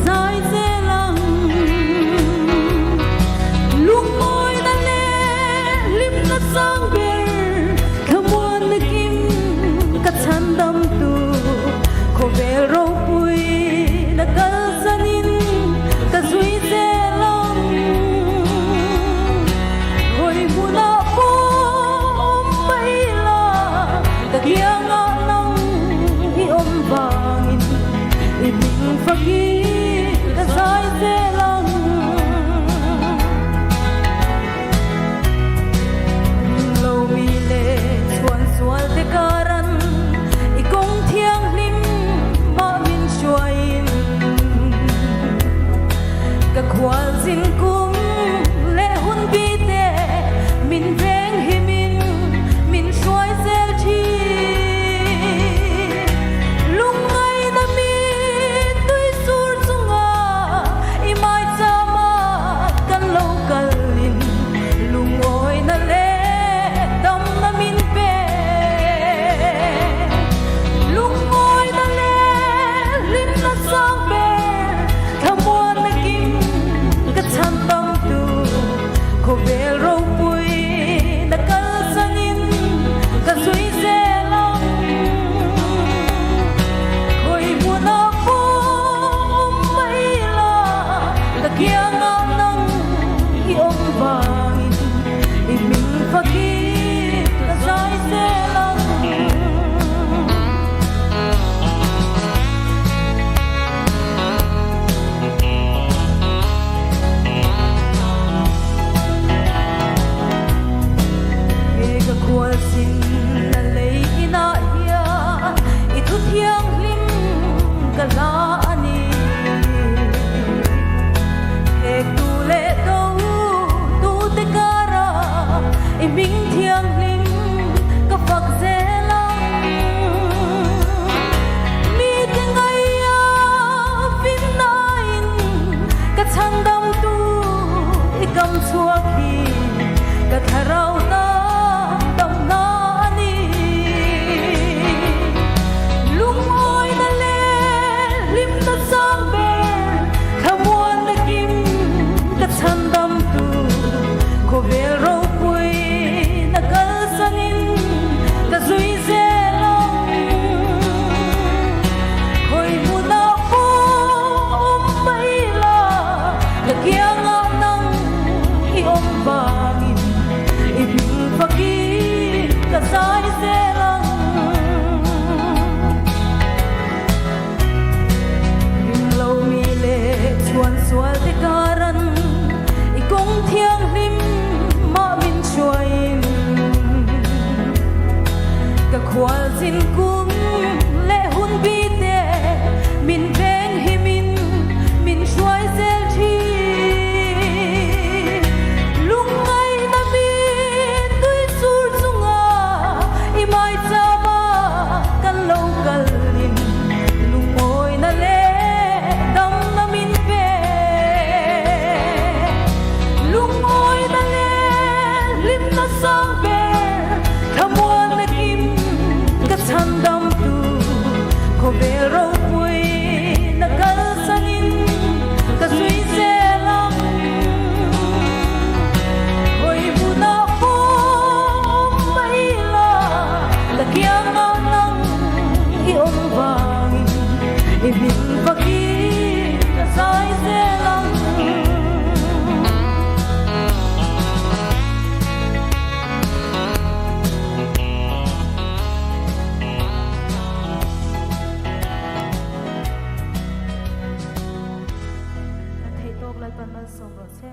zai zel ang. Lungmawina leh hlimna sang ber thlamuanna kim ka chhandam tu khawvel ropui na kal zanin ka zui zel ang. Hawi hmunah pawh awm mai la ka kiangah nang i awm vangin i hming fakin ka zai zel ang. Lo mi leh chhuan sual te karan i kawng thianghlim mah min hruaiin ka khual zin kum leh hun bi te min veng himin min hruai zel thin. Lungngaina mi tui sur chunga i maichama kan lo kalin lungawina leh damna min pe. Lungawina leh hlimna sang ber thlamuanna kim ka chhan tam tu khawvel ropui na kalsanin ka zui zel ang. Khawi hmunah pawh awm mai la ka kiangah nang i awm vangin i hming fakin ka zai zel ang. He ka khualzin na lei inah hian i thu thianghlim ka hla a ni. Hek tu leh do tu te kara i hming thianghlim ka fak zel ang. Mite ngaia finnain ka chhandam tu i kam chhuak hi ka thlarau tan damna a ni. Lungawina leh hlimna sang ber thlamuanna kim ka chhandam tu khawvel ropui na kalsanin ka zui zel ang. Khawi hmunah pawh awm mai la ka kiangah nang i awm vangin i hming fakin ka zai zel ang. Ringlo mi leh chhuan sual te karan i kawng thianghlim mah min hruaiin ka khual zin kum leh hun bi te min veng himin min hruai zel thin. Lungngaihna mi tui sur chunga i maichama kan lo kalin lungawina leh damna min pe. Lungawina leh hlimna sang ber thlamuanna kim ka chhandam tu khawvel ropui na kalsanin ka zui zel ang. Hawi hmunah pawh awm mai la ka kiangah nang i awm vangin i hming fakin ka zai zel ang. Kan theih tawk Lalpan malsawm rawh che.